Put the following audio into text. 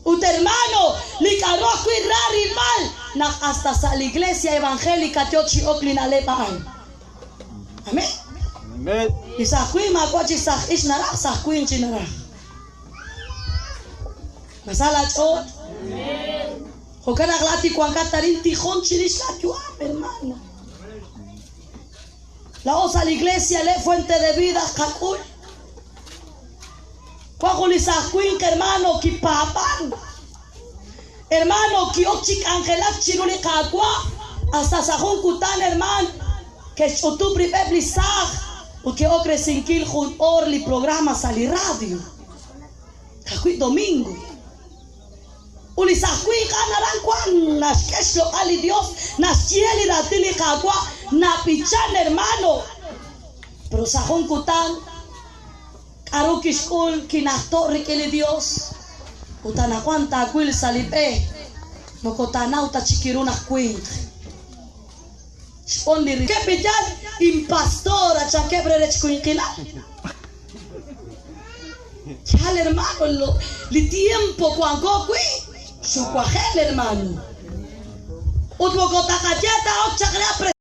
Ut hermano, li k'a'ru ajwi' ra rilb'al naq hasta sa' li Iglesia Evangélica yoo chi ok li na'leb' a'an. Amén. Amén. Li saaj winq maawa' chi saaj ixq naraj, saaj winq chi naraj. Ma sa laach'ool? Jo'kan naq laa'at li wankat arin tijon chirix laayu'am, hermano. Laa'o sa' li Iglesia le Fuente de Vida qak'ul. Wan jun li saaj winq, hermano, kipaab'an. Hermano, ki'ok chi k'anjelak chiru li Qaawa' hasta sa' jun kutan, hermaan, ke'xch'utub' rib'eb' li saaj ut ke'ok resinkil jun oor li programa sa' li radio. Ka'ajwi' domingo. Ut li saaj winq a'an aran wan, naxk'e xloq'al li Dios, naxye li raatin li Qaawa', nab'ichan, hermano. Pero sa' jun kutan, k'a'ru kixk'ul, kinajto' rik'in li Dios. Ut anajwan taawil sa' li b'e, moko taanaw ta chik ru naq winq. Xb'on li rikeb' li yal impastora chankeb' re rech winqilal. Yaal hermano, lo, li tiempo wanko wi' xuwajel hermano. Ut moko taqaye ta ok chaq re.